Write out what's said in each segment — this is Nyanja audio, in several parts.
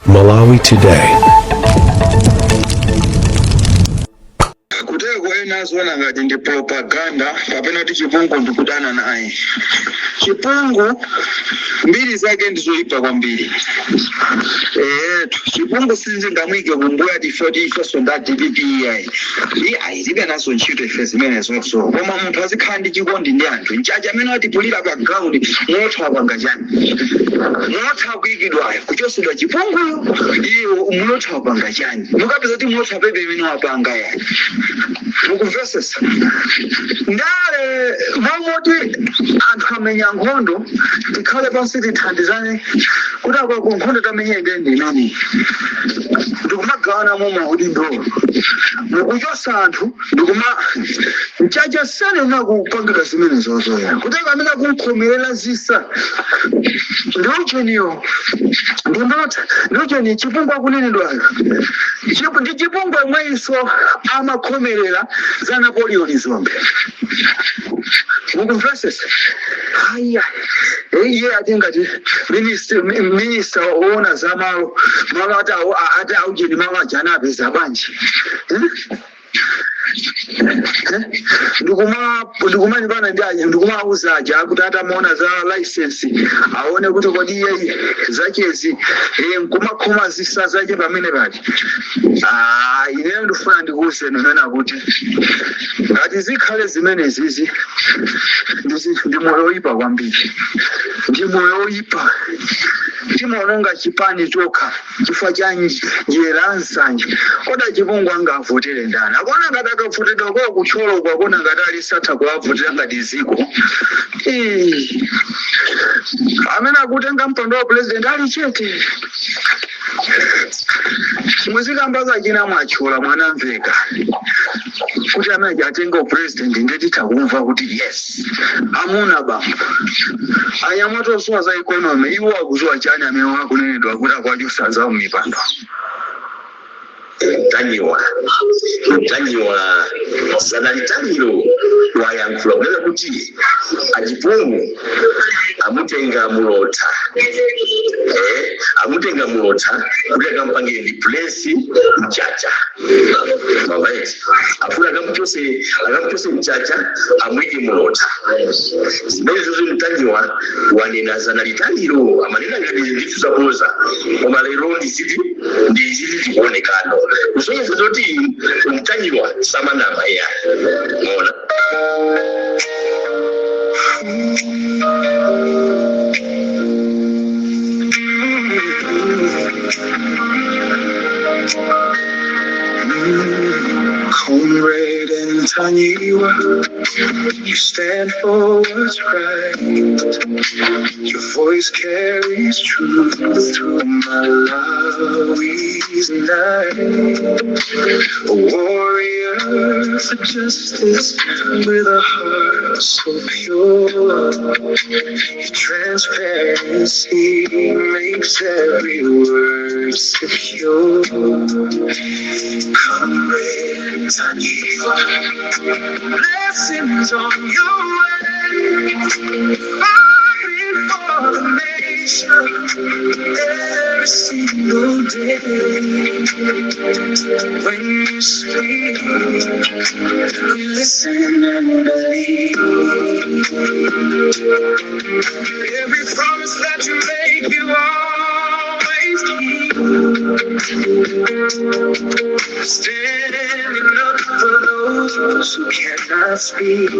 Malawi Today. Kuteko ena aziona ngati ndi propaganda kapena kuti Chipungu ndikudana naye. Chipungu mbiri zake ndizoyipa kwambiri. Eetu, Chipungu sizingamwike kumbuyo ati ife kuti ifenso nda DPP. Iyayi, iyayi, tilibe nazo ntchito ife zimenezozo. Koma munthu azikhala ndi chikondi ndi anthu. Mchacha amene watipulira pa ground, Mulotha wapanga chani? Mulotha akuyikidwayo, kuchosedwa Chipunguyo, iye Mulotha wapanga chani? Mukapeza kuti Mulotha palibe imene wapanga yani. Mukumvesesa ndale momoti anthu amenya nkhondo, tikhale pansi tithandizane kuti akwako nkhondo tamenya ide ndi imene ndikumagawana moma udindo, mukuchosa anthu ndikuma Mchacha sanena kupangika zimene zozoya kuti amene akunkhomerera zisa ndi ujeniyo, ndi Mulotha, ndi ujeni Chipungu akunenedwayo. Ndi Chipungu omweyinso amakhomerera za Napoleon Zombe. Mukumvesesa? Haya, iye ati ngati minister woona za malo, malo ati aujeni, malo aja anapeza bwanji? Eh? Ndikumalimbana ndi aja, ndikumauza aja kuti atamuona za license aone kuti kodi iye zachezi nkumakhoma zisa zache pamene paja. Ah, ineyo ndifuna ndikuwuzeni nena kuti ngati zikhale zimene zizi ndi moyo oyipa kwambiri, ndi moyo oyipa. Timaononga chipani chokha chifukwa cha njera, nsanje. Kodi Chipungu angavotere ndani? Akuona ngati akavotedwa kwa kuThyoloko, akuona ngati ali satha kuwavotera ngati ziko. Ii. Amene akutenga mpando wa president ali chete, muzikamba zachina Mwatchula Mwanamveka kuti amene atenga upresident, ndetitha kumva kuti yes, amuna bambo anyamata osowa za economy. Iwo akuziwa chani amene wakunenedwa kuti akwachosa zawo mipando? Mtanyiwa, Mtanyiwa zanalitaliro wayankhula kunena kuti aChipungu amutenga Mulotha, amutenga Mulotha kuti akampangire replace Mchacha. Alright, afuna akamuchose Mchacha, amuyike Mulotha. Zimene zozo Mtanyiwa wanena zanalitaliro, amanena ngati ndithu zaboza, koma lero ndiziti zikuonekano kusonyeza zoti Mtanyiwa samanama iya. Mona. Comrade Ntanyiwa, you stand for what's right. Your voice carries truth through Malawi's night. A warrior for justice with a heart so pure. Your transparency makes every word secure. Comrade Ntanyiwa, blessings on your way. Fighting for the nation every single day. When you speak, we listen and believe. Every promise that you make, you always keep. Standing up for those who cannot speak.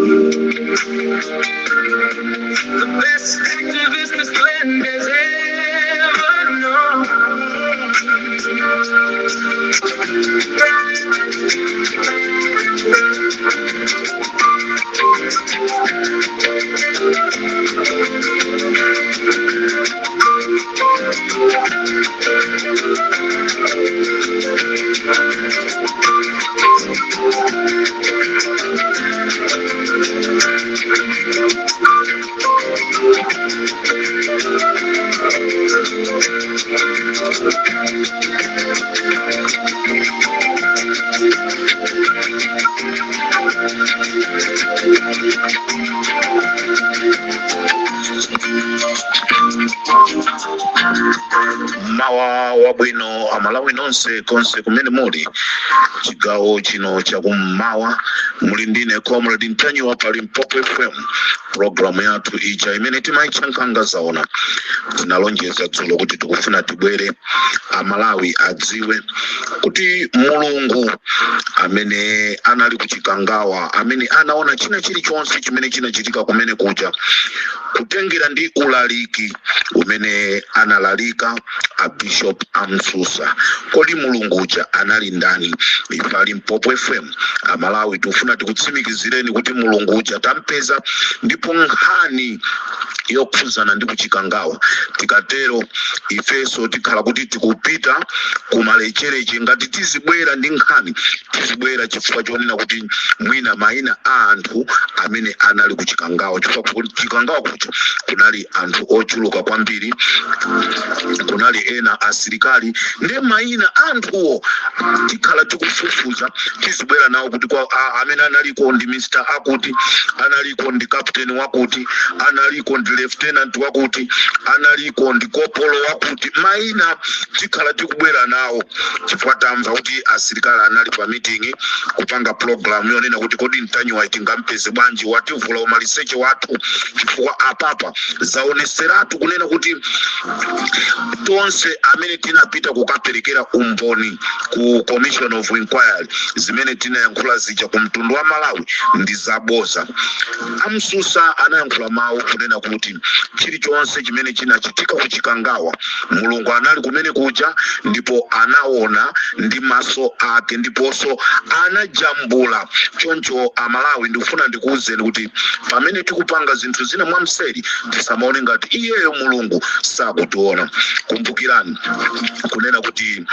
The best activist this land has ever known. Mawa wabwino Amalawi nonse konse kumene muli. Chigawo chino chakummawa muli ndine Comrade Ntanyiwa pa Limpopo FM, programu yathu ija imene timaitcha Nkhanga Zaona. Tinalonjeza dzulo kuti tikufuna tibwere Amalawi adziwe kuti Mulungu amene anali kuchikangawa, amene anaona china chilichonse chimene chinachitika kumene kuja, kutengera ndi ulaliki umene analalika a Bishop Amsusa, kodi Mulungu uja anali ndani? Ife a Limpopo FM, Amalawi, tikufuna tikutsimikizireni kuti Mulungu uja tampeza, ndipo nkhani yokhuzana ndi kuchikangawa, tikatero ifenso tikhala kuti tikupita kumalechereche. Ngati tizibwera ndi nkhani, tizibwera chifukwa chonena kuti mwina mayina a anthu amene anali kuchikangawa, chifukwa kuchikangawa kuja kunali anthu ochuluka kwambiri, kunali ena asilikali, ndi mayina a anthuwo tikhala tikufufuza, tizibwera nawo kuti kwa amene analiko ndi Mr akuti, analiko ndi captain wakuti, analiko ndi lieutenant wakuti, analiko ndi kopolo wakuti. Mayina tikhala tikubwera nawo chifukwa tamva kuti asilikali anali pa meeting kupanga program yonena kuti kodi Ntanyiwa tingampeze bwanji, wativula umaliseche wathu, chifukwa apapa zaoneseratu kunena kuti tonse amene tinapita kukaperekera umboni ku Commission of Inquiry, zimene tinayankhula zija ku mtundu wa Malawi ndi zaboza. Amsusa anayankhula mawu kunena kuti chilichonse chimene chinachitika ku Chikangawa, Mulungu anali kumene kuja ndipo anaona ndi maso ake ndiponso anajambula. Choncho Amalawi, ndikufuna ndikuwuzeni kuti pamene tikupanga zinthu zina mwamseri, tisamaone ngati iyeyo Mulungu sakutiona. Kumbukirani kunena kuti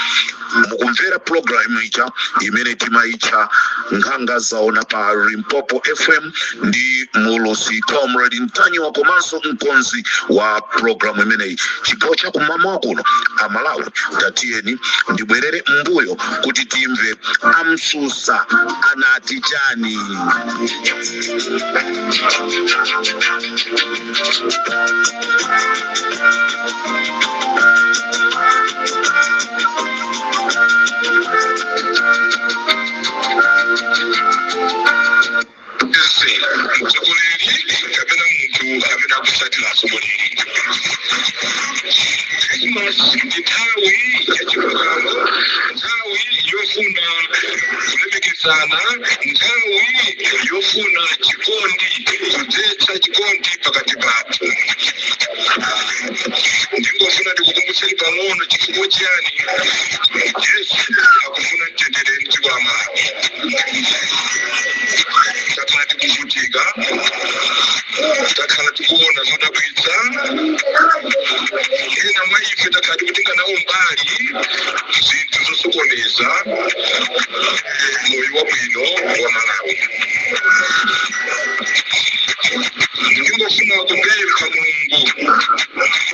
mukumvera program ija imene timayitcha Nkhanga Zaona pa Limpopo FM ndi mulusi Comrade Ntanyiwa komanso mkonzi wa program imeneyi chigawo chakumamawa kuno. Amalawi, tatiyeni ndibwerere mbuyo kuti timve Amsusa anati chani. Ese mtsogoleri kapena munthu amene akutsatira atsogoleri, Christmas ndi nthawi yachilungamo, nthawi yofuna kulemekezana, nthawi yofuna chikondi, kudzetsa chikondi pakati pathu. Ndingofuna ndikukumbutseni pang'ono chifukwa chiyani Yesu akufuna mtendere mdziko la Malawi. Takhala tikuvutika, takhala tikuona zodabwitsa. Ena mwa ife takhala tikutenga nawo mbali zinthu zosokoneza moyo wabwino wa Malawi. Ndingofuna kupempha Mulungu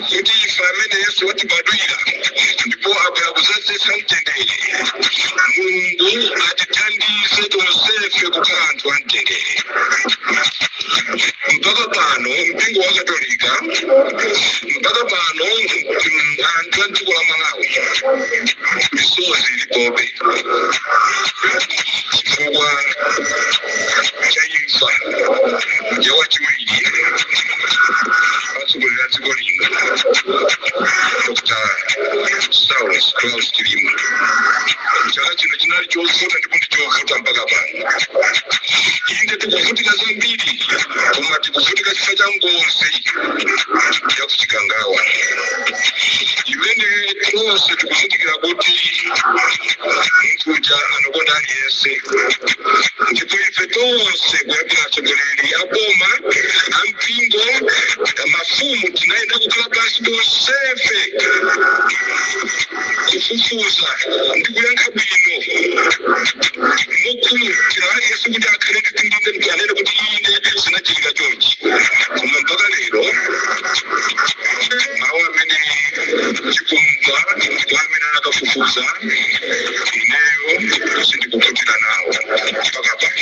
kuti ife amene Yesu watibadwira ndipo abwera kudzazetsa mtendere, Mulungu atithandize tonsefe kukhala anthu amtendere. Mpaka pano mpingo wa Katolika, mpaka pano anthu a dziko la Malawi, misozi ilipobe chifukwa cha imfa ya wachiwiri atsogoleri a dziko lino, Dr Saulos Klaus Chilima. Chaka chino chinali chovuta ndipo ndi chovuta mpaka pano. Inde, tikuvutika zambiri, koma tikuvutika chifukwa cha ngozi ya kuchikangawa imene tonse tikuzindikira kuti munthu uja anakonda aliyense, ndipo ife tonse kuyambira atsogoleri a boma, a mpingo, mafumu, tinayenda kukhala pansi tonsefe kufufuza ndi kuyankha bwino mokhulupirira aliyense kuti akhale nditindinde anene kuti ine zinachitika chonchi. Koma mpaka lero mawu amene tikumva kwa amene anakafufuza, ineyo sindikukhutira nawo mpaka pano.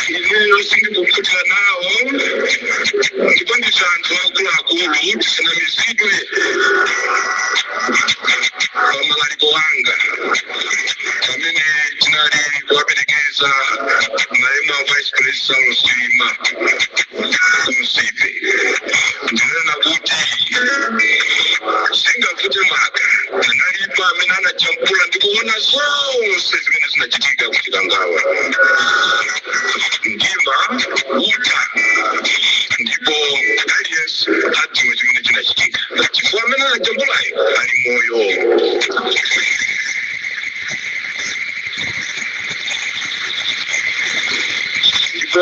Ineyo sindikukhutira nawo ndipo ndi Ife anthu akuluakulu tisanamizidwe. Pamalaliko anga pamene tinali kuwaperekeza malemu a Vice President Saulos Chilima ku Nsipe, ndinena kuti singavute maka analipo amene anajambula ndi kuona zonse zimene zinachitika ku Chikangawa, mdima uta, ndipo aliyense adziwa chimene chinachitika chifukwa amene anajambulayo ali moyo. Ndipo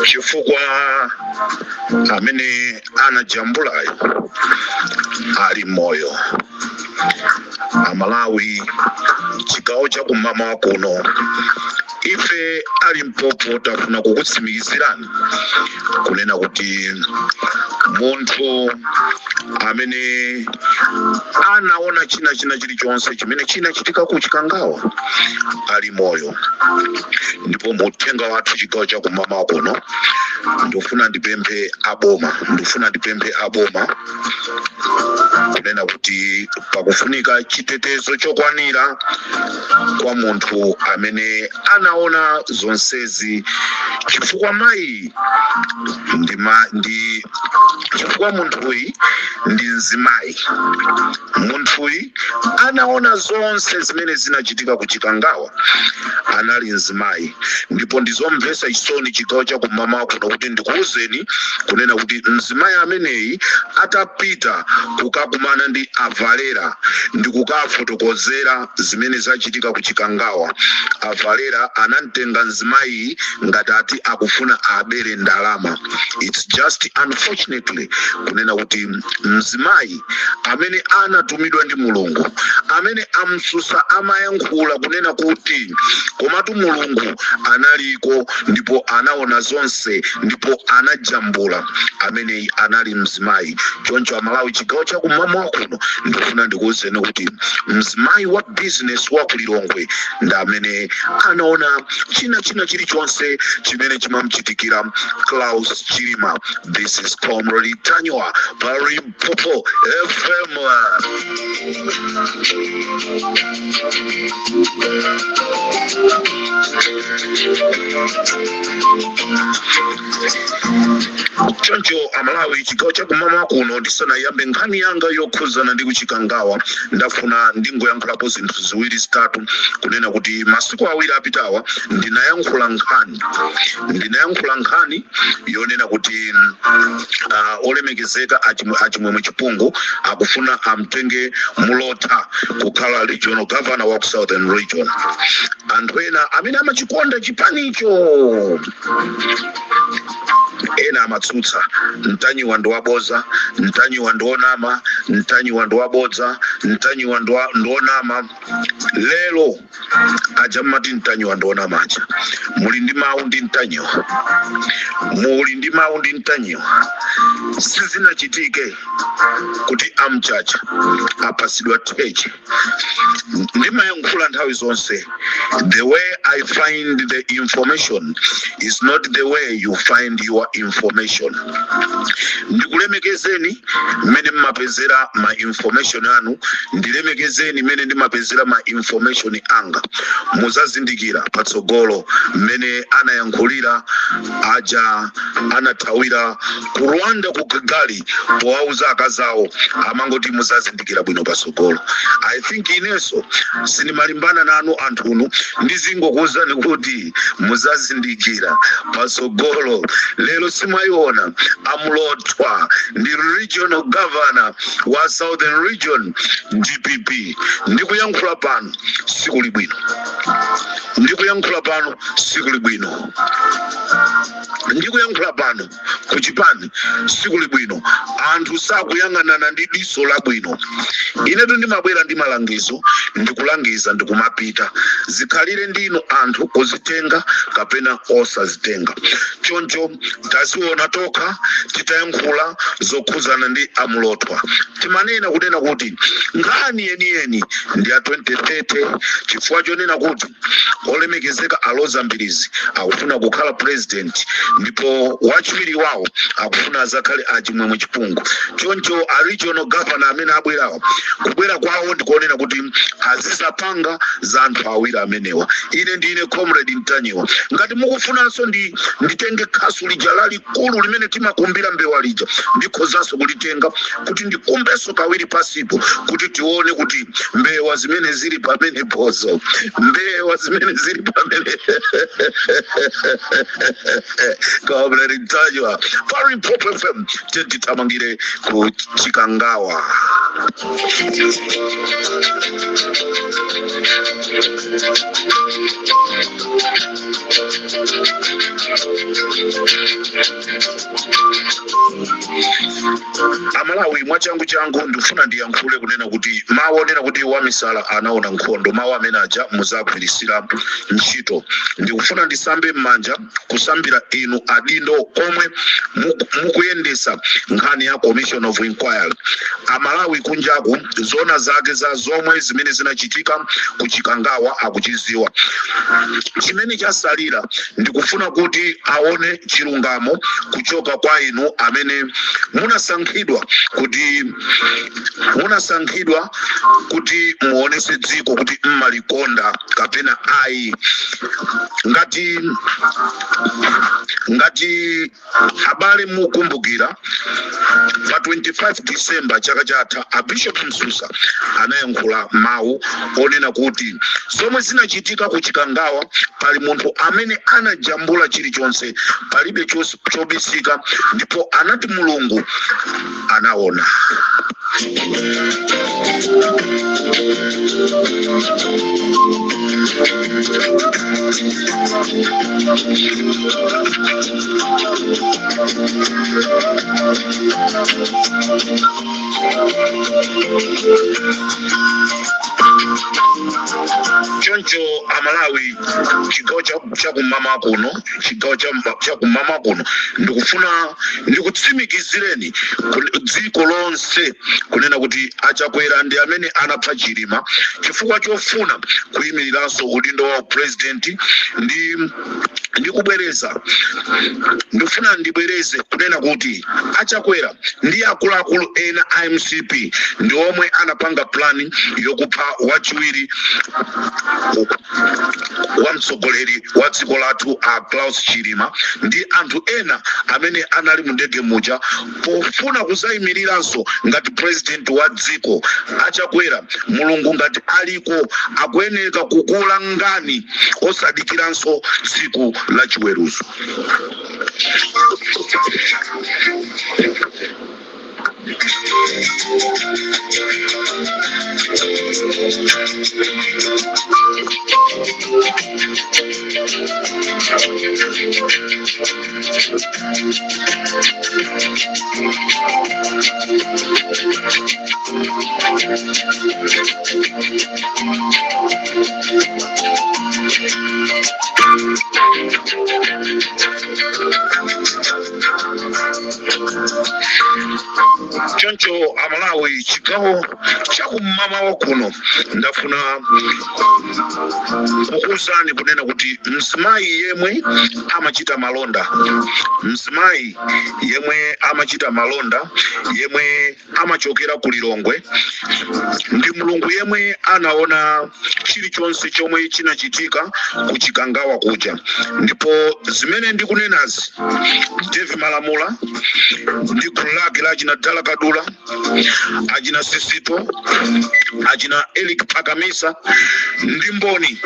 chifukwa amene anajambulayo ali moyo. Amalawi, chigawo cha kumamawa kuno, ife a Limpopo tafuna kukutsimikizirani kunena kuti munthu amene anaona china chilichonse chimene chinachitika ku Chikangawa ali moyo. Ndipo muthenga wathu chigawo cha kumamawa kuno, ndifuna ndipemphe aboma, ndifuna ndipemphe aboma kunena kuti pakufunika chitetezo chokwanira kwa munthu amene anaona zonsezi, chifukwa mayi ndi, ma, ndi chifukwa munthuyi ndi mzimayi. Munthuyi anaona zonse zimene zinachitika ku Chikangawa anali mzimayi. Ndipo ndizomvetsa chisoni chigawo cha kumamawa kuno kuti ndikuwuzeni kunena kuti mzimayi ameneyi atapita kukakumana ndi Avalera ndi kukafotokozera zimene zachitika ku Chikangawa, Avalera anamtenga mzimayi ngati ati akufuna abere ndalama. It's just unfortunately kunena kuti mzimayi amene anatumidwa ndi Mulungu, amene amsusa amayankhula kunena kuti komatu Mulungu analiko ndipo anaona zonse ndipo anajambula, ameneyi anali mzimayi. Choncho Amalawi, chigawo cha kumamawa kuno, ndikufuna ndikuwuzeni kuti mzimayi wa business wa ku Lilongwe ndi amene anaona china chilichonse chimene chimamchitikira Klaus Chilima. This is Comrade Ntanyiwa pa Limpopo FM. Choncho Amalawi, chigawo cha kumamawa kuno, ndisanayambe nkhani yanga yokhuzana ndi kuchikangawa, ndafuna ndingoyankhulapo zinthu ziwiri zitatu, kunena kuti masiku 2 apitawa ndinayankhula nkhani yonena kuti olemekezeka Achimwemwe Chipungu akufuna amtenge Mulotha kukhala regional governor wa ku Southern Region. Anthu ena amene amachikonda chipanicho, ena amatsutsa, "Ntanyiwa ndi waboza, Ntanyiwa ndi onama, Ntanyiwa ndi wabodza, Ntanyiwa ndi onama." Lero aja mmati Ntanyiwa ndi onama aja, muli ndi mawu ndi Ntanyiwa, muli ndi mawu ndi Ntanyiwa. Sizinachitike kuti amchacha apasidwa theche. Ndimayankhula nthawi zonse, the way I find the information is not the way you find your information. Ndikulemekezeni mmene mmapezera ma information anu, ndilemekezeni mmene ndimapezera ma information anga. Muzazindikira patsogolo mmene anayankhulira aja anathawira ku Rwanda, ku Kigali, powauza akazawo, amangoti muzazindikira bwino patsogolo. I think inenso sindimalimbana nanu anthunu, ndizingokuwuzani kuti muzazindikira patsogolo. Lero simayiona Amulotwa ndi regional governor wa Southern Region, DPP. Ndikuyankhula pano sikuli bwino, ndikuyankhula pano sikuli bwino, ndikuyankhula pano kuchipani sikuli bwino. Anthu sakuyang'anana ndi diso labwino. Inetu ndimabwera ndi malangizo, ndikulangiza, ndikumapita. Zikhalire ndinu anthu kuzitenga kapena osazitenga. Choncho Taziona tokha titayankhula zokhuzana ndi amulotwa. Timanena kunena kuti nkhani yeniyeni ndi ya 2030, chifukwa chonena kuti olemekezeka aloza Mbilizi akufuna kukhala president, ndipo wachiwiri wawo akufuna azakhale achimwemwe Chipungu. Choncho a regional governor amene abwerawo, kubwera kwawo ndikuonera kuti azizapanga za anthu awiri amenewa. Ine ndine Comrade Mtanyiwa. Ngati mukufunanso nditenge khasu lija lalikulu limene timakumbira mbewa lija, ndikhozanso kulitenga kuti ndikumbenso kawiri pasipo, kuti tione kuti mbewa zimene zili pamenepozo, mbewa zimene zili pamene. Comrade Mtanyiwa pa Limpopo FM. Tithamangire ku Chikangawa. Amalawi, mwachangu changu ndikufuna ndiyankhule kunena kuti mawu onena kuti wamisala anaona nkhondo, mawu amene aja muzagwirisira ntchito. Ndikufuna ndisambe m'manja kusambira inu adindo omwe mukuyendesa nkhani ya commission of inquiry. Amalawi kunjaku, zona zake za zomwe zimene zinachitika ku Chikangawa akuchiziwa. Chimene chasalira, ndikufuna kuti aone chilungamo kuchoka kwa inu amene munasankhidwa kuti muonese dziko kuti mmalikonda kapena ayi. Ngati abale mukumbukira, pa 25 December chaka chatha, a Bishop Msusa anayankhula mawu onena kuti zomwe zinachitika ku Chikangawa, pali munthu amene anajambula chilichonse, palibe chobisika, ndipo anati Mulungu anaona. Choncho Amalawi, chigawo chakumama kuno, chigawo chakumama kuno, ndikufuna ndikutsimikizireni dziko lonse kunena kuti aChakwera ndi amene anapha Chilima chifukwa chofuna kuyimiriranso udindo wa president. Ndi ndikubwereza, ndikufuna ndibwereze kunena kuti aChakwera ndi akuluakulu ena a MCP ndi omwe anapanga plan yokupha wachiwiri wa mtsogoleri wa dziko lathu a Klaus Chilima ndi anthu ena amene anali mu ndege muja, pofuna kuzayimiriranso ngati president wa dziko. AChakwera, Mulungu ngati aliko akuyeneka kukulangani osadikiranso tsiku la chiweruzo. Choncho Amalawi, chigawo chakummawa kuno, ndafuna kukuwuzani kunena kuti mzimayi yemwe amachita malonda, mzimayi yemwe amachita malonda, yemwe amachokera ku Lilongwe, ndi Mulungu yemwe anaona chilichonse chomwe chinachitika ku Chikangawa kuja. Ndipo zimene ndikunenazi, Dave Malamula ndi gulu lake la achina Dala Kadula, achina Sisito, achina Eric Pakamisa ndi mboni.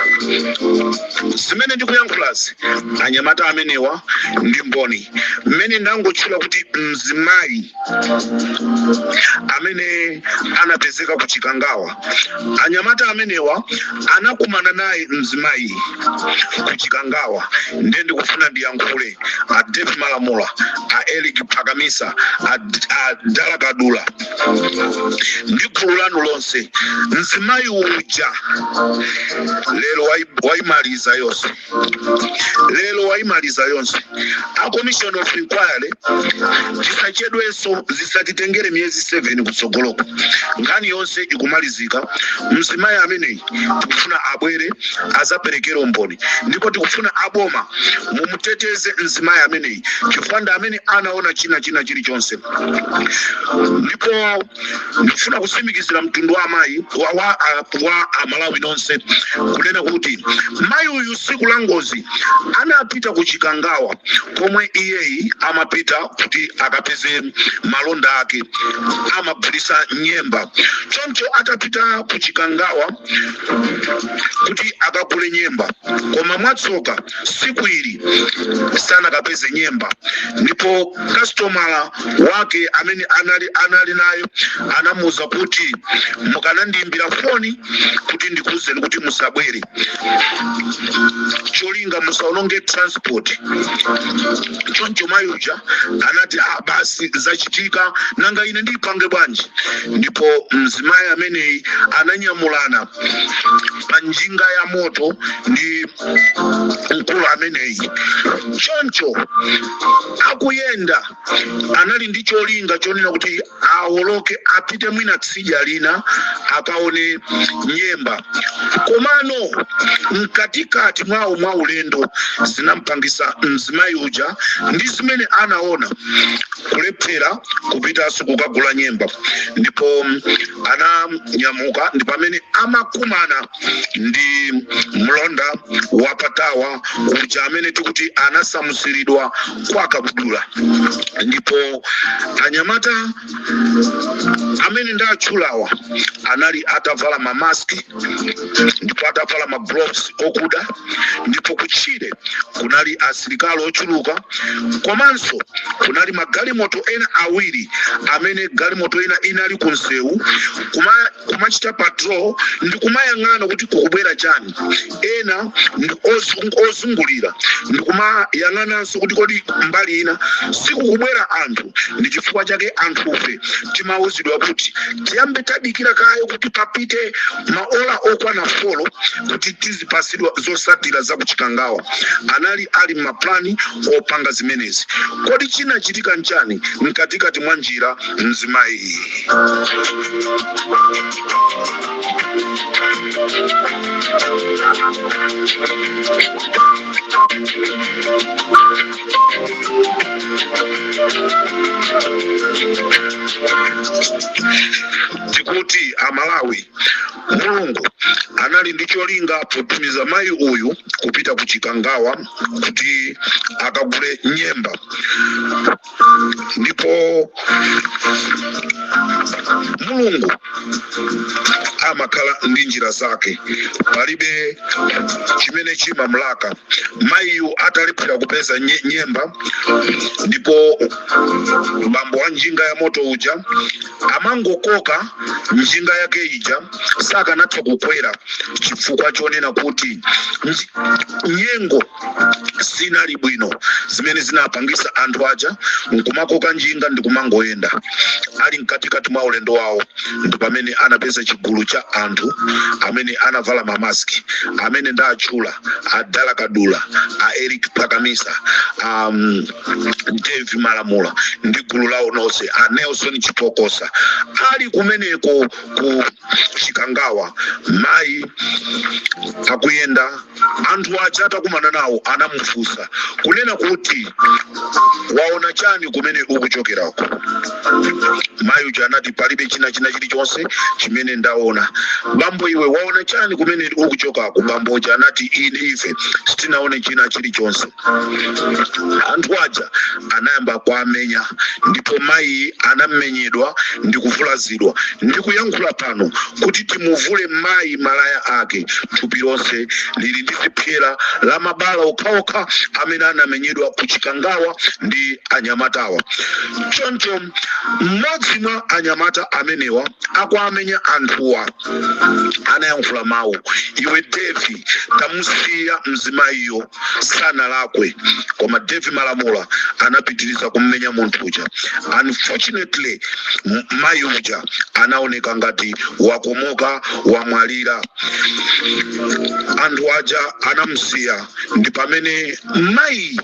Zimene ndikuyankhulazi, anyamata amenewa ndi mboni. Mmene ndangotchula kuti mzimayi amene anapezeka ku Chikangawa, anyamata amenewa anakumana naye mzimayi ku Chikangawa. Ndiye ndikufuna ndiyankhule a Dave Malamula, a Eric Pakamisa, a Dala Kadula. Ndi gulu lanu lonse. Mzimayi uja lero waimaliza yonse, lero waimaliza yonse. A commission of inquiry, zisachedwenso, zisatitengere miyezi 7 kutsogoloko, nkhani yonse ikumalizika. Mzimayi ameneyi tikufuna abwere azaperekere umboni, ndipo tikufuna aboma mumuteteze mzimayi ameneyi, chifukwa ndi amene anaona china chilichonse. Ndipo ndikufuna kutsimikizira mtundu wa amayi wa Amalawi nonse kunena kuti mayi uyu tsiku la ngozi anapita ku Chikangawa, komwe iyeyi amapita kuti akapeze malonda ake, amagulisa nyemba. Choncho atapita ku Chikangawa kuti akagule nyemba, koma mwatsoka tsiku ili sanakapeze nyemba, ndipo kastomala wake amene anali nayo anamuuza kuti, "Mukanandiyimbira foni kuti ndikuuzeni kuti musabwere, cholinga musaononge transport." Choncho mayi uja anati, "Ah, basi zachitika, nanga ine ndipange bwanji?" Ndipo mzimayi ameneyi ananyamulana pa njinga ya moto ndi mkulu ameneyi. Choncho akuyenda, anali ndi cholinga chonena kuti awoloke apite mwina tsidya lina akaone nyemba. Komano mkatikati mwawo mwa ulendo, zinampangisa mzimayi uja ndi zimene anaona kulephera kupitanso kukagula nyemba, ndipo ananyamuka. Ndi pamene amakumana ndi mlonda wa pa tower uja amene tikuti anasamusiridwa kwa Kabudula. Ndipo anyamata amene ndatchulawa anali atavala mamaski, ndipo atavala magloves okuda, ndipo kutchire kunali asilikali ochuluka, komanso kunali magalimoto ena awiri amene galimoto ina inali ku msewu kumachita patrol ndi kumayang'ana kuti kukubwera chani, ena ndi ozungulira ndi kumayang'ananso kuti kodi mbali ina sikukubwera anthu. Ndi chifukwa chake anthufe timauzidwa kuti tiyambe tadikira kaye kuti papite maola okwana 4 kuti tizipasidwa zosatira za kuChikangawa. Anali ali maplani opanga zimenezi. Kodi chinachitika nchani mkatikati mwa njira mzimayi? Tikuti Amalawi, Mulungu anali ndi cholinga potumiza mayi uyu kupita ku Chikangawa kuti akagule nyemba. Ndipo Mulungu amakhala ndi njira zake, palibe chimene chimamulaka. Mayiyu atalephera kupeza nyemba, ndipo bambo wa njinga ya moto uja amangokoka njinga yake ija, sakanatha kukwera chifukwa chonena kuti nyengo sinali bwino, zimene zinapangisa anthu aja nkumakoka njinga ndi kumangoyenda. Ali mkatikati mwa ulendo wawo, ndi pamene anapeza chigulu cha anthu amene anavala mamaski amene ndatchula, a Dala Kadula, a Eric Pakamisa, Dave Malamula ndi gulu lawo nonse, a Nelson Chipokosa. Ali kumeneko ku Chikangawa, mayi akuyenda, anthu aja atakumana nawo anamufunsa kunena kuti, "Waona chani kumene ukuchokerako?" Mayi uja anati, "Palibe china chilichonse chimene ndaona." "Bambo iwe, waona chani kumene ukuchokako?" Bambo uja anati, "Ine, ife sitinaone china chilichonse." Anthu aja anayamba kuamenya, ndipo mayi anamenyedwa ndi kuvulazidwa. Ndikuyankhula pano, kuti timuvule mayi malaya ake, thupi lonse lili ndi zipsera la mabala okhaokha amene anamenyedwa ku Chikangawa ndi anyamatawa. Choncho mmodzi mwa anyamata amenewa akuamenya anthuwa Malamula anayankhula mawu, "Iwe Devi, tamusiya mzimayiyo, sanalakwe." Koma Devi Malamula anapitiriza kummenya munthu uja. Unfortunately, mayi uja anaoneka ngati wakomoka, wamwalira. Anthu aja anamusiya. Ndi pamene mayi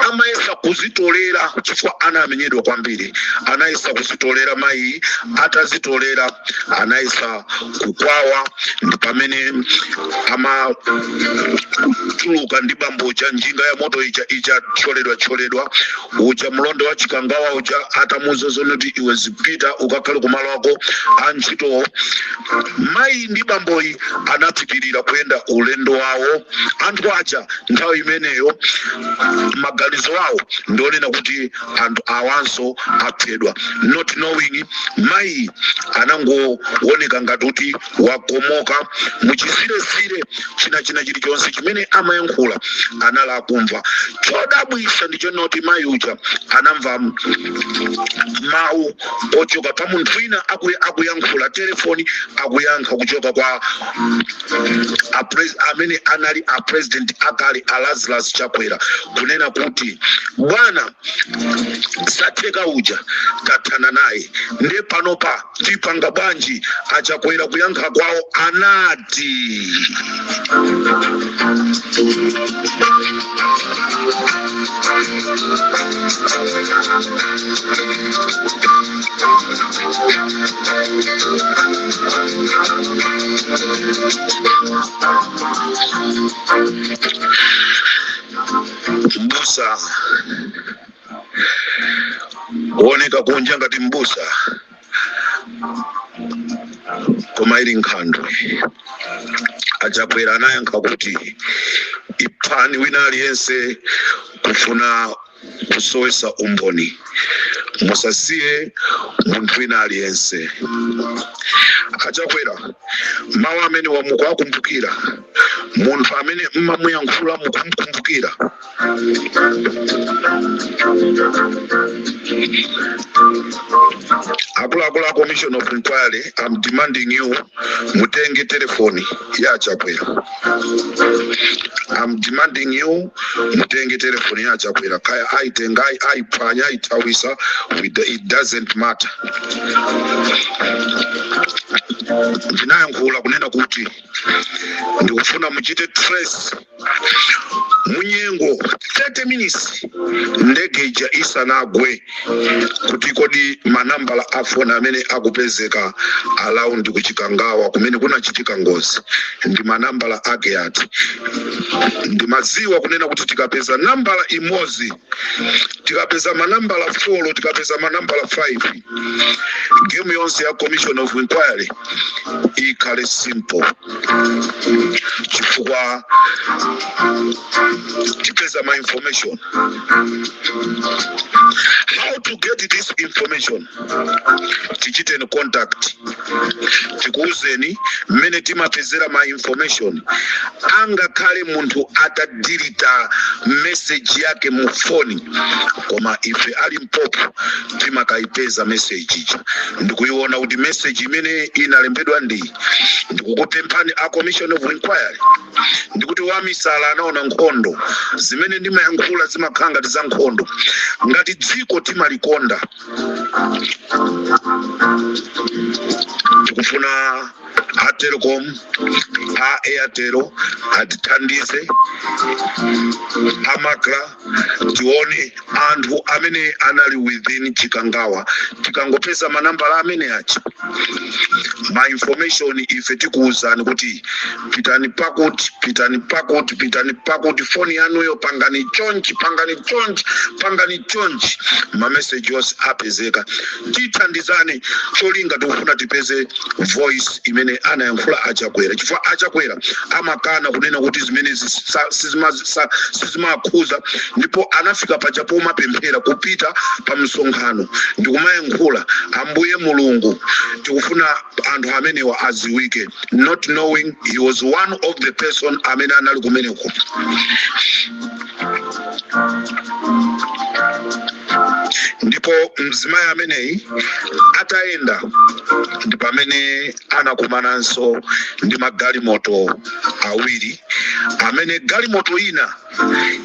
amayesa kuzitolera, chifukwa anamenyedwa kwambiri. Anayesa kuzitolera. Mayi atazitolera, anayesa kukwawa. Ndi pamene amatuluka ndi bamboja, njinga ya moto ija ichathyoledwa thyoledwa uja. Mlondo wa Chikangawa uja atamuuza zonoti, "Iwe zipita ukakhale kumalo ako a ntchitowo." Mayi ndi bamboyi anapitirira kuyenda ulendo wawo. Anthu aja nthawi imeneyo maganizo awo ndionena kuti anthu awanso aphedwa, not knowing mayi anangooneka ngati kuti wakomoka muchizirezire. China chilichonse chimene amayankhula anali akumva. Chodabwisa ndichonoti mayi uja anamva mawu ochoka pa munthu wina akuyankhula telefoni, akuyankha kuchoka kwa amene anali a president akale, a Lazarus Chakwera, kunena kuti, "Bwana, satheka uja tathana naye, ndiye panopa tipanga bwanji?" Achakwera kuyankha kwawo anati, "Mbusa kuoneka kunja ngati mbusa, koma ili nkhandwe." Achakwera anayankha kuti, "Iphani wina aliyense kufuna kusowesa umboni, musasiye munthu wina aliyense." Achakwera, mawu amene wamukuakumbukira, munthu amene mmamuyankhula mukumkumbukira. Akuluakulu a commission of inquiry, I'm demanding you mutenge telefoni ya Chakwera. I'm demanding you mutenge telefoni ya Chakwera. Kaya aitenga, ayiphwanya, ayithawisa, it doesn't matter. Ndinayankhula kunena kuti ndikufuna muchite trace munyengo 30 minutes ndege ija isanagwe, kuti kodi manambala a foni amene akupezeka around kuchikangawa kumene kunachitika ngozi ndi manambala ake ati. Ndimadziwa kunena kuti tikapeza nambala imodzi, tikapeza manambala 4, tikapeza manambala 5, game yonse ya commission of inquiry ikhale simple, chifukwa tipeza ma information. How to get this information? Tichiteni contact, tikuuzeni mmene timapezera ma information. Angakhale munthu atadelete message yake mu foni, koma ife a Limpopo timakayipeza message ija ndikuiona kuti message imene inalembedwa. Ndi ndikukupemphani a commission of inquiry, ndikuti wamisala anaona nkhondo. Zimene ndimayankhula zimakhala ngati za nkhondo. Ngati dziko timalikonda, tikufuna a Telecom, a Airtel atithandize, a MACRA, tione anthu amene anali within Chikangawa. Tikangopeza manambala amene aja, ma information, ife tikuwuzani kuti pitani pakuti, pitani pakuti, pitani pakuti, foni yanuyo pangani chonchi, pangani chonchi, pangani chonchi, mameseji onse apezeka. Tithandizane. Cholinga tikufuna tipeze voice imene anayankhula Achakwera, chifukwa Achakwera amakana kunena kuti zimene sizimakhuza, ndipo anafika paja pomapemphera, kupita pa msonkhano ndikumayankhula, "Ambuye Mulungu, tikufuna anthu amenewa aziwike," not knowing he was one of the person amene anali kumeneko. Ndipo mzimayi ameneyi atayenda ndi pamene anakumananso ndi magalimoto awiri, amene galimoto ina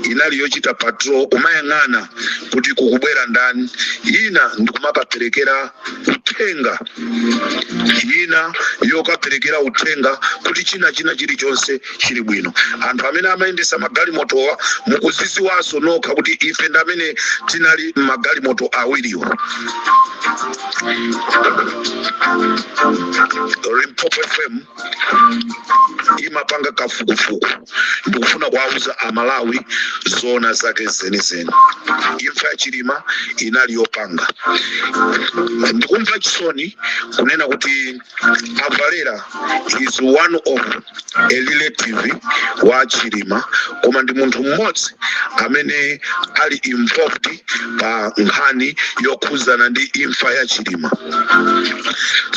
inali yochita patrol, kumayang'ana kuti kukubwera ndani, ina ndikumakaperekera uthenga, ina yokaperekera uthenga kuti china china chilichonse chili bwino. Anthu amene amayendesa magalimotowa mukuziziwanso nokha kuti ife ndi amene tinali m'magalimoto awiriwo. Limpopo FM imapanga kafukufuku, ndikufuna kuwauza Amalawi zona zake zenizeni. Imfa ya Chilima inali yopanga. Ndikumva chisoni kunena kuti Avalera is one of a relative wa Chilima, koma ndi munthu mmodzi amene ali involved pa nkhani yokhuzana ndi imfa ya Chilima.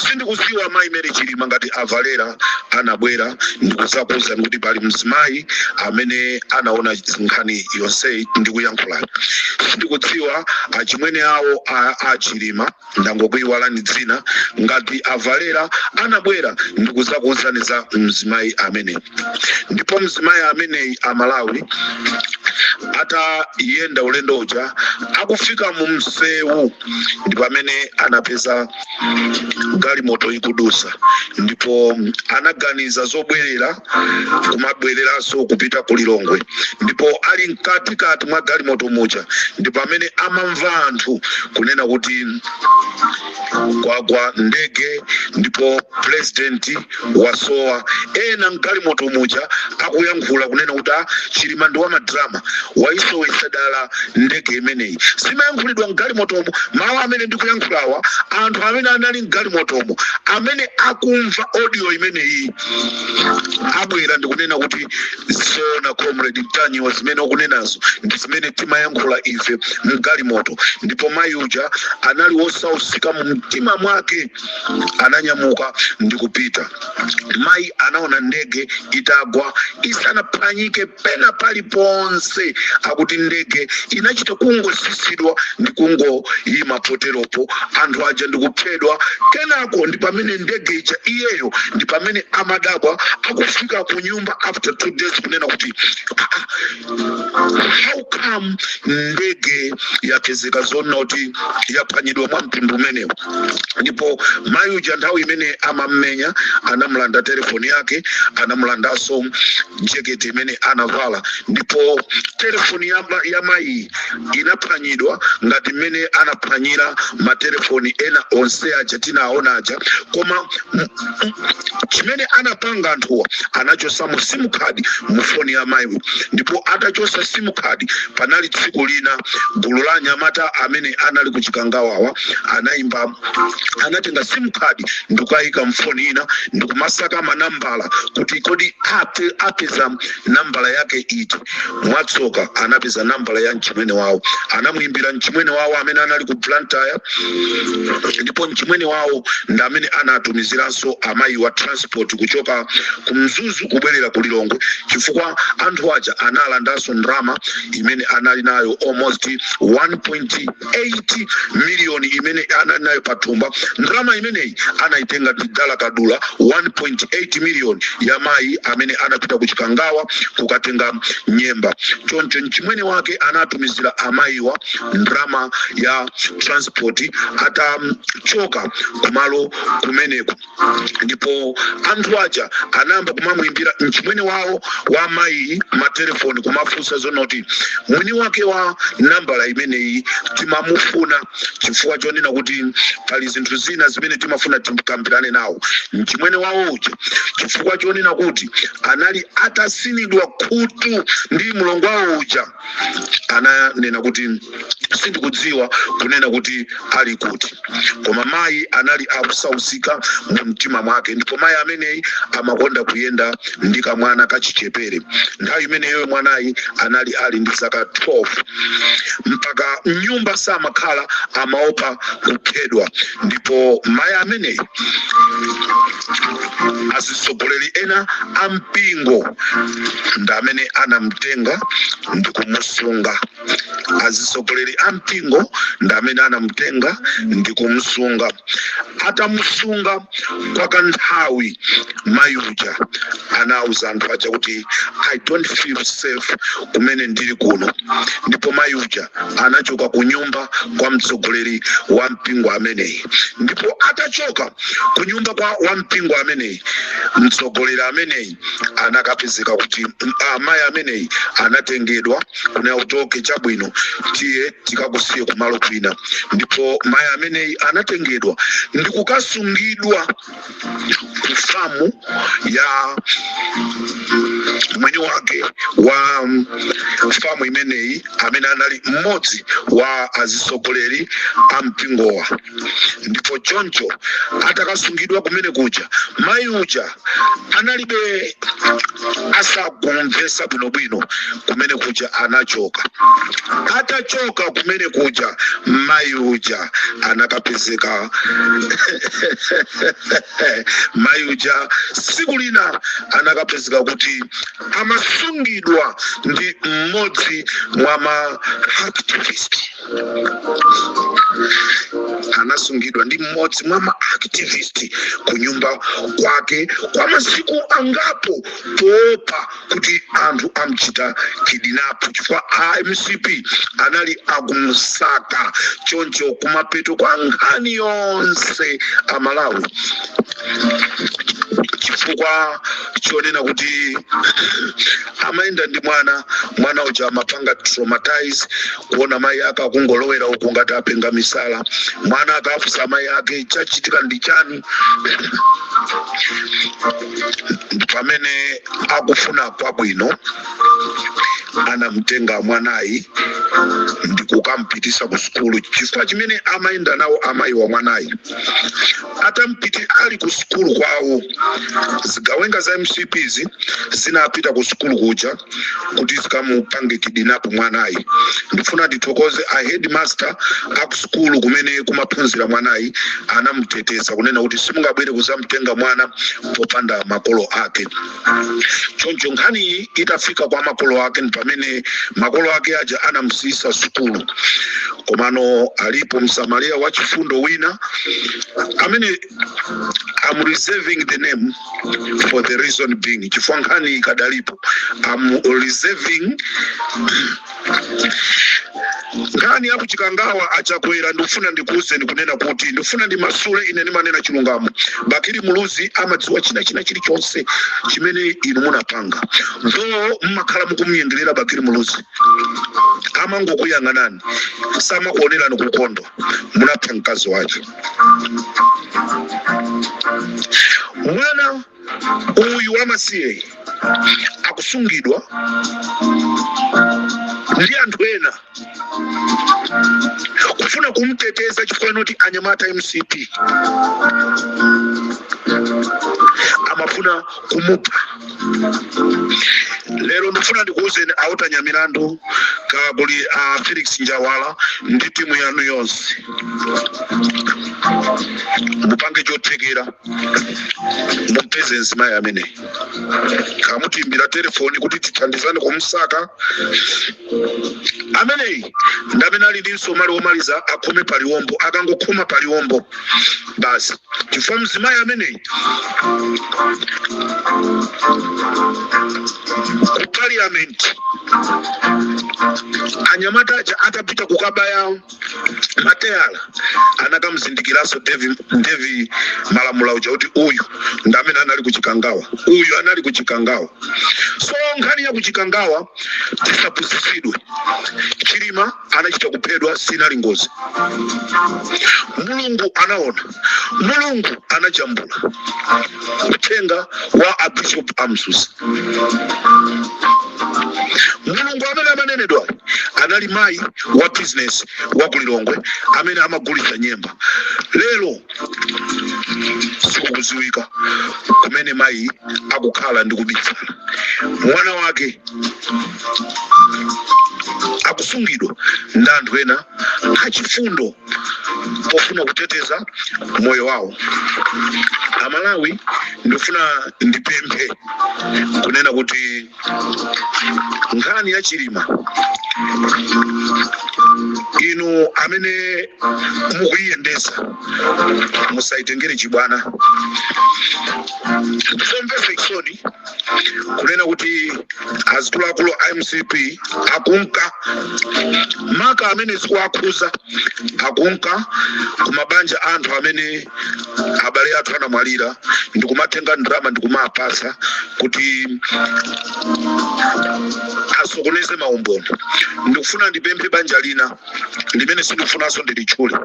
Sindikudziwa mayi Mary Chilima ngati Avalera anabwera ndikuzakuwuzani kuti pali mzimayi amene anaona nkhani yonseyi ndikuyankhula. Sindikudziwa achimwene awo a Chilima, ndangokuyiwalani dzina, ngati Avalera anabwera ndikuzakuwuzani za mzimayi amene. Ndipo mzimayi ameneyi, Amalawi, atayenda ulendo uja, akufika mu msewu ndi pamene anapeza galimoto ikudusa, ndipo anaganiza zobwerera, kumabwereranso kupita ku Lilongwe. Ndipo ali mkatikati mwa galimoto muja ndi pamene amamva anthu kunena kuti kwagwa ndege ndipo president wasowa. Ena mgalimoto muja akuyankhula kunena kuti, "Ah, Chilima ndi wamadrama, waisowetsa dala ndege imeneyi." Zimayankhulidwa mgalimotomo. Mawu amene ndikuyankhulawa, anthu amene anali mgalimotomo amene akumva audio imeneyi abwera ndikunena kuti, "Zoona, Comrade Mtanyiwa, zimene ukunenazo ndi zimene timayankhula ife mgalimoto." Ndipo mayi uja anali wosausika mu mtima mwake, ananyamuka ndi kupita. Mayi anaona ndege itagwa isanaphwanyike pena paliponse. Akuti ndege inachita kungosisidwa ndi kungoyima poteropo, anthu aja ndikuphedwa. Kenako ndi pamene ndege ija, iyeyo ndi pamene amadabwa akufika ku nyumba after 2 days kunena kuti, "Ah, ah, how come ndege yapezeka zona kuti yaphwanyidwa mwa mtundu umenewu?" Ndipo mayi uja nthawi imene amammenya anamulanda telefoni yake, anamulandanso jeketi imene anavala. Ndipo telefoni ya mayi inaphwanyidwa ngati mmene anaphwanyira matelefoni ena onse aja tinaona aja. Koma chimene anapanga anthuwa, anachosamo SIM card mu foni ya mayi. Ndipo atachosa SIM card, panali tsiku lina gulu la anyamata amene anali kuchikangawawa anayimba, anatenga SIM card ndikukayika mfoni ina ndikumasaka manambala kuti kodi apeza nambala yake iti. Mwatsoka anapeza nambala ya mchimwene wawo. Anamuimbira mchimwene wawo amene anali ku Blantyre, ndipo mchimwene wawo ndi amene anatumiziranso amayi wa transport kuchoka ku Mzuzu kubwerera ku Lilongwe, chifukwa anthu aja analandanso ndalama imene anali nayo, almost 1.8 miliyoni imene anali nayo pathumba. Ndalama imeneyi anayitenga ndi Dala Kadula, 1.8 miliyoni ya mayi amene anapita ku Chikangawa kukatenga nyemba. Choncho mchimwene wake anatumizira amayiwa ndalama ya transport atachoka kumalo kumeneko. Ndipo anthu aja anayamba kumamuimbira mchimwene wawo wa mayi matelefoni, kumafunsa zonoti mwini wake wa nambala imeneyi timamufuna, chifukwa chonena kuti pali zinthu zina zimene timafuna tikambirane nawo. Mchimwene wawo uja, chifukwa chonena kuti anali atasinidwa khutu ndi mlongo wawo uja, ananena kuti, "Sindikudziwa kunena kuti ali kuti." Koma mayi anali akusausika mu mtima mwake. Ndipo mayi ameneyi amakonda kuyenda ndi kamwana kachichepere. Nthawi imeneyo mwanayi anali ali ndi zaka 12. Mpaka mnyumba samakhala, amaopa kuphedwa. Ndipo mayi ameneyi Azitsogoleri ena a mpingo ndi amene anamtenga ndi kumusunga. Azitsogoleri a mpingo ndi amene anamutenga ndi kumusunga. Atamusunga kwa kanthawi, mayi uja anauza anthu aja kuti, "I don't feel safe kumene ndili kuno." Ndipo mayi uja anachoka ku nyumba kwa mtsogoleri wa mpingo ameneyi. Ndipo atachoka ku nyumba kwa wa mpingo ameneyi, mtsogoleri ameneyi anakapezeka kuti amayi ameneyi anatengedwa kunena kuti, "Okay, chabwino, tiye tikakusiye kumalo kwina." Ndipo mayi ameneyi anatengedwa ndi kukasungidwa ku famu ya mwini wake wa famu imeneyi, amene anali mmodzi wa azitsogoleri a mpingowa. Ndipo choncho atakasungidwa kumene kuja, mayi uja analibe asakumvesa bwinobwino kumene kuja, anachoka. Atachoka kumene kuja, mayi uja anakapezeka, mayi uja tsiku lina anakapezeka kuti amasungidwa ndi mmodzi mwa ma activist. Anasungidwa ndi mmodzi mwa ma activist ku nyumba kwake kwa masiku angapo, poopa kuti anthu amchita kidnap, chifukwa a MCP anali akumusaka. Choncho kumapeto kwa nkhani yonse, Amalawi, chifukwa chonena kuti amayenda ndi mwana, mwana uja amapanga traumatize kuona mayi ake akungolowera uku ngati apenga misala. Mwana akafunsa amayi ake chachitika ndi chani, ndi pamene akufuna kwabwino anamtenga mwanayi ndi kukampitisa ku sukulu, chifukwa chimene amayenda nawo amayi wa mwanayi. Atampiti ali ku sukulu kwawo, zigawenga za MCP zinapita ku sukulu kuja kuti zikamupange kidnap mwanayi. Ndifuna ndithokoze a headmaster aku sukulu kumene kumaphunzira mwanayi, anamuteteza kunena kuti simungabwere kuzamtenga mwana popanda makolo ake. Choncho nkhaniyi itafika kwa makolo ake, ndi pamene makolo ake aja anamusiyisa sukulu. Komano alipo Msamaria wachifundo wina amene I'm reserving the name for the reason being, chifukwa nkhani ikadalipo. I'm reserving nkhani yakuchikangawa. Achakwera, ndikufuna ndikuwuzeni kunena kuti ndikufuna ndimasule, ine ndimanena chilungamo. Bakili Muluzi amadziwa china china chilichonse chimene inu munapanga. Though mmakhala mukumnyengerera Bakili Muluzi, amangokuyang'anani, samakuonerani kukondwa. Munapha mkazi wake. Mwana uyu wamasiye akusungidwa ndi anthu ena kufuna kumteteza, chifukwa noti anyamata MCP amafuna kumupha. Lero ndifuna ndikuwuzeni autanya milandu kakuli a Felix Njawala ndi timu yanu yonse, mupange chothekera mupeze mzimayi amene kamutiimbira telefoni kuti tithandizane kumsaka ameneyi. Ndi amene ali ndi msomali womaliza akhome paliwombo. Akangokhoma paliwombo basi, chifukwa mzimayi ameneyi ku parliament, anyamata aja atapita kukabaya mateyala, anakamzindikiranso Devi Malamula uja kuti uyu ndi amene anali kuchikangawa, uyu anali kuchikangawa. So nkhani ya kuchikangawa, tisapusitsidwe. Chilima anachita kuphedwa, sinali ngozi. Mulungu anaona, Mulungu anajambula uthenga wa abishop amsusa. Mulungu amene amanenedwa anali mayi wa business wa kulilongwe amene amagulitsa nyemba. Lero sikukudziwika kumene mayi akukhala ndi kubisala. Mwana wake akusungidwa ndi anthu ena achifundo. Pofuna kuteteza moyo wawo. Amalawi, ndifuna ndipemphe kunena kuti nkhani ya Chilima, inu amene mukuyiyendesa, musayitengere chibwana. Zomvetsa chisoni kunena kuti azikuluakulu a MCP akunka maka amene zikuwakhuza, akunka kumabanja anthu amene abale athu anamwalira, ndikumatenga ndalama ndikumapasa kuti asokoneze maumboni. Ndikufuna ndipemphe banja lina limene sindikufunanso ndilitchule,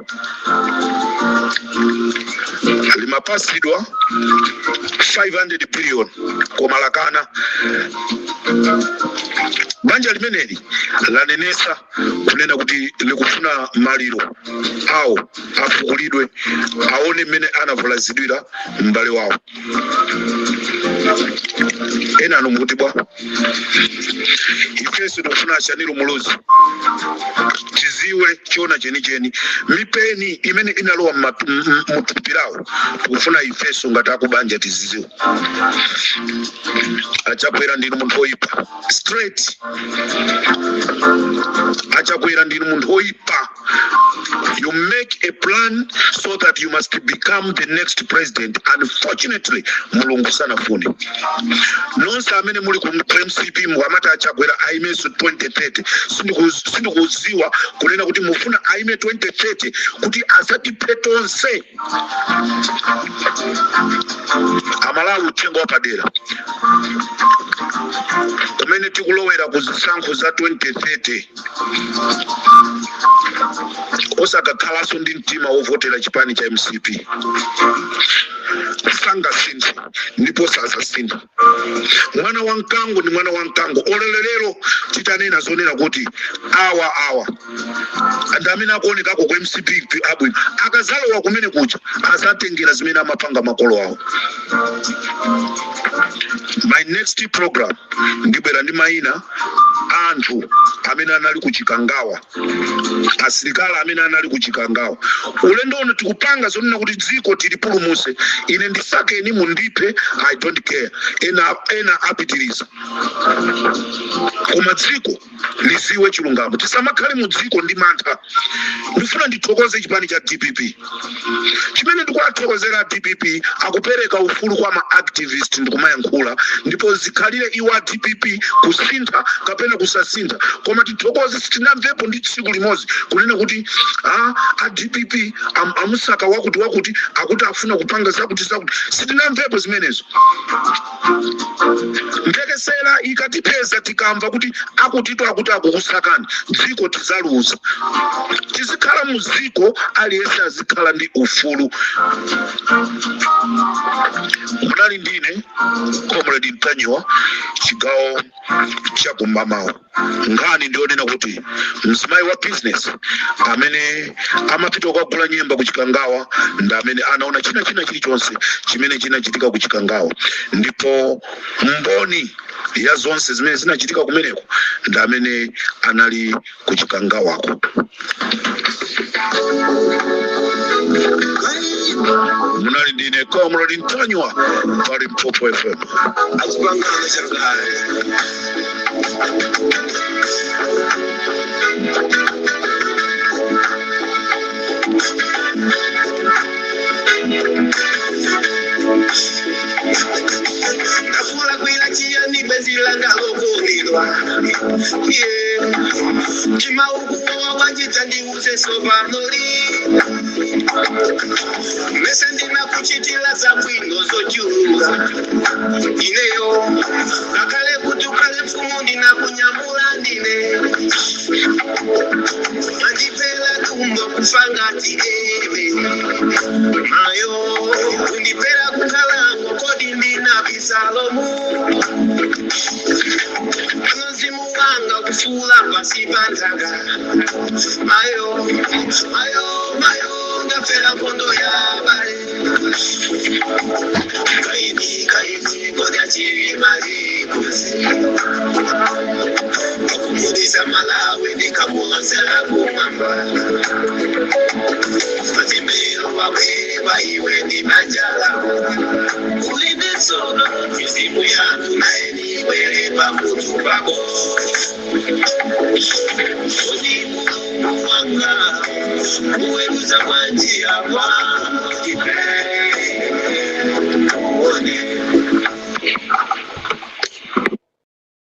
limapasidwa 500 billion koma lakana. Banja limeneli lanenesa kunena kuti likufuna maliro awo afukulidwe, aone mmene anavulazidwira m'bale wawo. Ena anu mukuti bwa? Ifenso tikufuna Shanil Muluzi, tiziwe chiona chenicheni, mipeni imene inalowa muthupi lawo. Tikufuna ifenso ngati akubanja tiziziwe. Achakwera, ndinu munthu woyipa straight. Achakwera, ndinu munthu woyipa. You make a plan so that you must become the next president. Unfortunately, Mulungu sanafune. Nonse amene muli ku MCP mukamati Achakwera aimenso 2030, sindikuziwa kunena kuti mufuna aime 2030 kuti asatiphe tonse. Amalawi, uthenga wapadera: kumene tikulowera ku zisankho za 2030, osakakhalanso ndi mtima wovotera chipani cha MCP. Sangasinthe ndipo sazasintha. Mwana wa mkango ndi mwana wa mkango. Olelelero titanena zonena kuti awa awa ndi amene akuonekako ku MCP abwino, akazalowa kumene kuja azatengera zimene amapanga makolo awo. My next program ndibwera ndi mayina anthu amene anali ku Chikangawa, asilikali amene anali ku Chikangawa. Ulendo uno tikupanga zonena kuti dziko tilipulumuse. Ine ndisakeni, mundiphe, I don't care. Ena ena apitiriza, koma dziko liziwe chilungamo. Tisamakhale mu dziko ndi mantha. Ndifuna ndithokoze chipani cha DPP. Chimene ndikuwathokozera DPP, akupereka ufulu kwa ma activist ndikumayankhula, ndipo zikhalire iwo a DPP kusintha kapena kusasintha. Koma tithokoze, sitinamvepo ndi tsiku limodzi kunena kuti a DPP amusaka wakuti wakuti, akuti afuna kupanga zakuti zakuti. Sitinamvepo zimenezo. Mphekesera ikatipeza, tikamva kuti akutito akuti akukusakani, dziko tizaluza. Tizikhala mu dziko, aliyense azikhala ndi ufulu. Munali ndine Comrade Mtanyiwa, chigawo chakumamawa. Nkhani ndionena kuti mzimayi wa business amene amapita kukagula nyemba ku Chikangawa ndi amene anaona china china chilichonse chimene chinachitika ku Chikangawa, ndipo mboni ya zonse zimene zinachitika kumeneko ndi amene anali ku Chikangawako. Munali ndine Comrade Mtanyiwa pa Limpopo FM. Achipangano chakale. Ndakulakwira chiyani, bwenzi langa lokondedwa? Ye, mtima ukuwawa wanjita, ndiuze sopanoli. Mese ndinakuchitira zabwino zochuluka ineyo, ngakhale kuti ukhale mfumu ndinakunyamula ndine. Mandipera dumbo kufa ngati eve mayo, kundipera kukhalango. Kodi ndinabisalomu pano? Mzimu wanga kufula pasi pa nthaka. Mayo, mayo, mayo, ndafera nkhondo ya bale. Kaini, kaini, kodya chili malikuzi akumudisa Malawi, ndikamulozela kumwamba. Abwere pa iwe ndi banja lako. Ulibe tsono mizimu yanthu naye ibwere pamutu pako. Kodi Mulungu wanga muweruza bwanji apa?